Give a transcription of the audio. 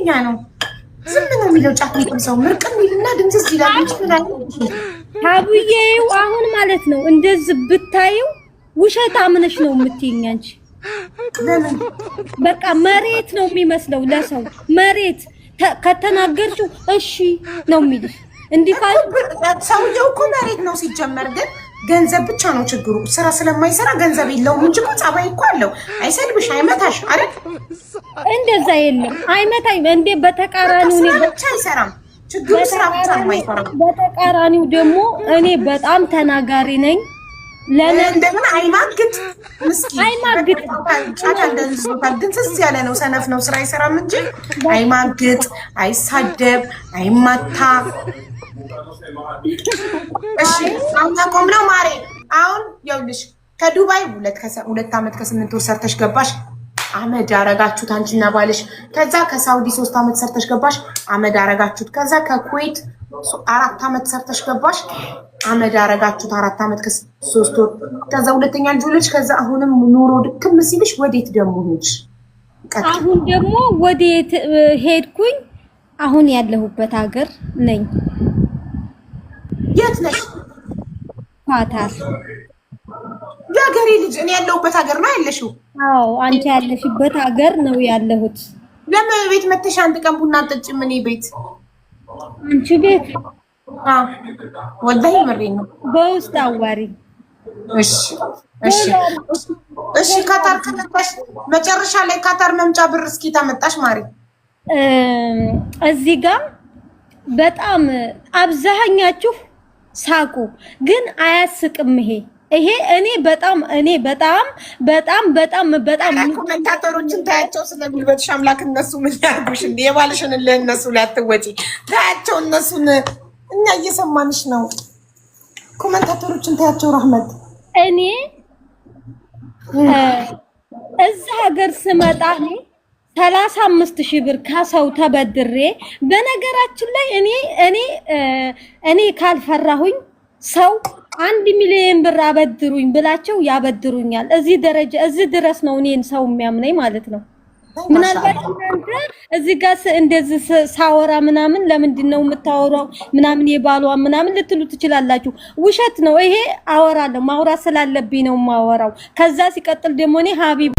ኃይለኛ ነው። ዝም ነው የሚለው። ጫት የሚቅም ሰው ምርቅም ይልና ድምፅስ ይላል እንጂ ምን አለ? አቡዬው አሁን ማለት ነው እንደዚህ ብታየው ውሸት አምነሽ ነው የምትይኝ አንቺ። ለምን? በቃ መሬት ነው የሚመስለው ለሰው፣ መሬት ከተናገርሽው እሺ ነው የሚልሽ። እንዲህ ካል ሰውየው እኮ መሬት ነው ሲጀመር፣ ግን ገንዘብ ብቻ ነው ችግሩ። ስራ ስለማይሰራ ገንዘብ የለውም እንጂ እኮ ጸባይ እኮ አለው። አይሰድብሽ፣ አይመታሽ አይደል? እንደዛ የለም፣ አይመታኝ እንዴ። በተቃራኒው ስራ ብቻ አይሰራም። ችግሩ ስራ ብቻ ነው የማይሰራው። በተቃራኒው ደግሞ እኔ በጣም ተናጋሪ ነኝ። እንደምን አይማግጥ ምስኪን። አይማግጥ። ጫት እንደዝቶታል፣ ግን ስስ ያለ ነው፣ ሰነፍ ነው፣ ስራ አይሰራም እንጂ አይማግጥ፣ አይሳደብ፣ አይማታ። እሺ፣ አሁን ያቆምነው ማሬ፣ አሁን ይኸውልሽ ከዱባይ 2 ዓመት ከ8 ወር ሰርተሽ ገባሽ። አመድ አረጋችሁት አንቺና ባልሽ። ከዛ ከሳውዲ 3 ዓመት ሰርተሽ ገባሽ፣ አመድ አረጋችሁት። ከዛ ከኩዌት 4 ዓመት ሰርተሽ ገባሽ፣ አመድ አረጋችሁት። 4 ዓመት ከ3 ወር። ከዛ ሁለተኛ ልጅ ወለድሽ። ከዛ አሁንም ኑሮ ድክም ሲልሽ ወዴት ደግሞ ሄድሽ? አሁን ደግሞ ወዴት ሄድኩኝ? አሁን ያለሁበት ሀገር ነኝ። የት ነሽ? ኳታር። የሀገሬ ልጅ፣ እኔ ያለሁበት ሀገር ነው ያለሽው? አዎ፣ አንቺ ያለሽበት ሀገር ነው ያለሁት። ለምን ቤት መተሽ አንድ ቀን ቡና አትጠጪም? እኔ ቤት። አንቺ ቤት? አዎ፣ ወላሂ ምሬን ነው። በውስጥ አዋሪ። እሺ። ካታር ከመጣሽ መጨረሻ ላይ ካታር መምጫ ብር እስኪ ታመጣሽ ማሪ? እዚህ ጋር በጣም አብዛኛችሁ ሳቁ፣ ግን አያስቅም። ይሄ እኔ በጣም በጣም በጣም በጣም Commentator ኦችን ታያቸው። ስለ ጉልበትሽ አምላክ እነሱ ምን ያርጉሽ? እንደ የባልሽን ለእነሱ ላትወጪ ታያቸው እነሱን። እኛ እየሰማንሽ ነው። Commentator ኦችን ታያቸው ረህመት። እኔ እዛ ሀገር ስመጣ እኔ 35,000 ብር ከሰው ተበድሬ፣ በነገራችን ላይ እኔ ካልፈራሁኝ ሰው 1 ሚሊዮን ብር አበድሩኝ ብላቸው ያበድሩኛል። እዚህ ደረጃ እዚህ ድረስ ነው እኔን ሰው የሚያምነኝ ማለት ነው። ምናልባት እናንተ እዚህ ጋር እንደዚህ ሳወራ ምናምን ለምንድን ነው የምታወራው ምናምን የባሏ ምናምን ልትሉ ትችላላችሁ። ውሸት ነው ይሄ። አወራለሁ፣ ማውራት ስላለብኝ ነው የማወራው። ከዛ ሲቀጥል ደግሞ እኔ ሀቢብ